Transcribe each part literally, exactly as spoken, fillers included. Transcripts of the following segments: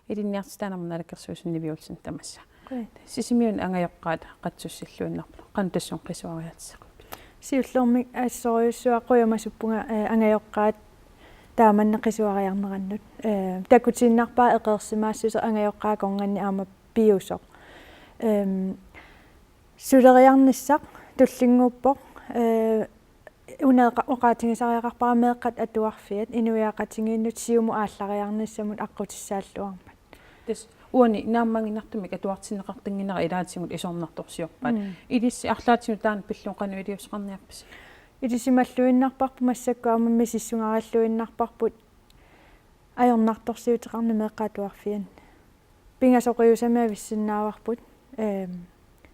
Ilinniartitaanermut naalakkersuisunut Nivi Olsen tamassa. Qujan. Sisimiuni angajoqqaat qatsussilluinnarput. Qanoq tassunga qisuariaatsisoqarpit? Siullermik assorujussuaq qujamasuppunga, eh, angajoqqaat taamanna qisuariarnerannut. Eh, takutiinnarpaa eqeersimaassuseq angajoqqaat akornanni aamma piusoq. Ehm, suleriarnissaq tullinnguuppoq, eh, una oqa-, oqaatigisariaqarpara meeqqat atuarfiat inuiaqatigiinnut siumut aallariarnissamut aqqutissaalluarmat. Tassa uani naammaginartumik atuartinneqartinnginnera ilaatigut isornartorsiorpaat. Mm. Ilissi arlaatigut taanna pillugu qanoq iliuuseqarniarpisi? Ilisimalluinnarparput massakkut aamma misissugarilluinnarparput ajornartorsiuteqarneq meeqqat atuarfianni. Pingasoqiusamik avissinnaavarput, ehm,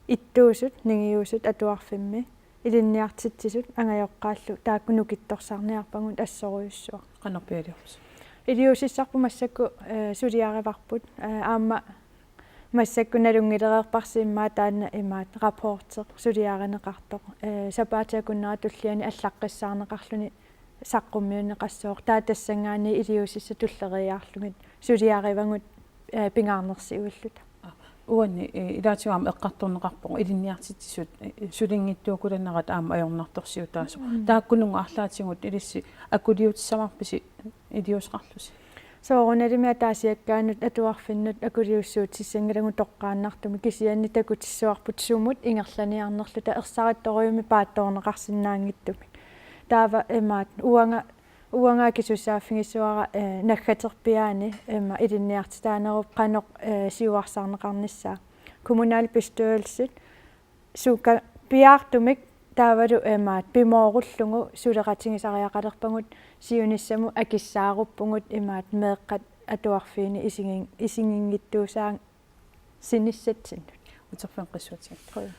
ittuusut, ningiusut atuarfimmi, ilinniartitsisut, angajoqqaallu, taakku nukittorsarniarpagut assorujussuaq. Qanoq piiarlusi? Iliuusissarput massakkut, eh, suliarivarput, eh, aamma massakkut nalunngilereerparsi immaqa taanna imaat rapporti suliarineqartoq, eh, sapaatip akunnera tulliani allaqqissaarneqarluni saqqummiunneqassooq, taava tassanngaanniit iliuusissat tulleriiaarlugit suliarivagut, eh, pingaarnersiuilluta. Uani, eh, ilaatigut aamma eqqartorneqarpoq ilinniartitsisut, eh, sulinngitsuukulanerat aamma ajornartorsiutaasoq. Mm. Taakkununnga arlaatigut ilissi akuliutissavarpisi iliuuseqarlusi? Soorunalimi ataasiakkaanut atuarfinnut akuliussuutissanngilagut toqqaannartumik, kisianni takutissavarput sumut ingerlaniarnerluta ersarittorujussuarmik paatsoorneqarsinnaanngitsumik. Taava imaat uanga, uanga akisussaaffigissuara, eh, naggaterpiaani ima ilinniartitaanerup qanoq, eh, siuarsarneqarnissaa. Kommunalbestyrelsit suka piaartumik taavalu imaat pimoorullugu suleqatigisariaqalerpagut, siunissamut akissaaruppugut imaat meeqqat atuarfiini isigin-, isiginngitsuusaasinnissatsinnut. Uterfinnut qissuatigalugu. Qujan.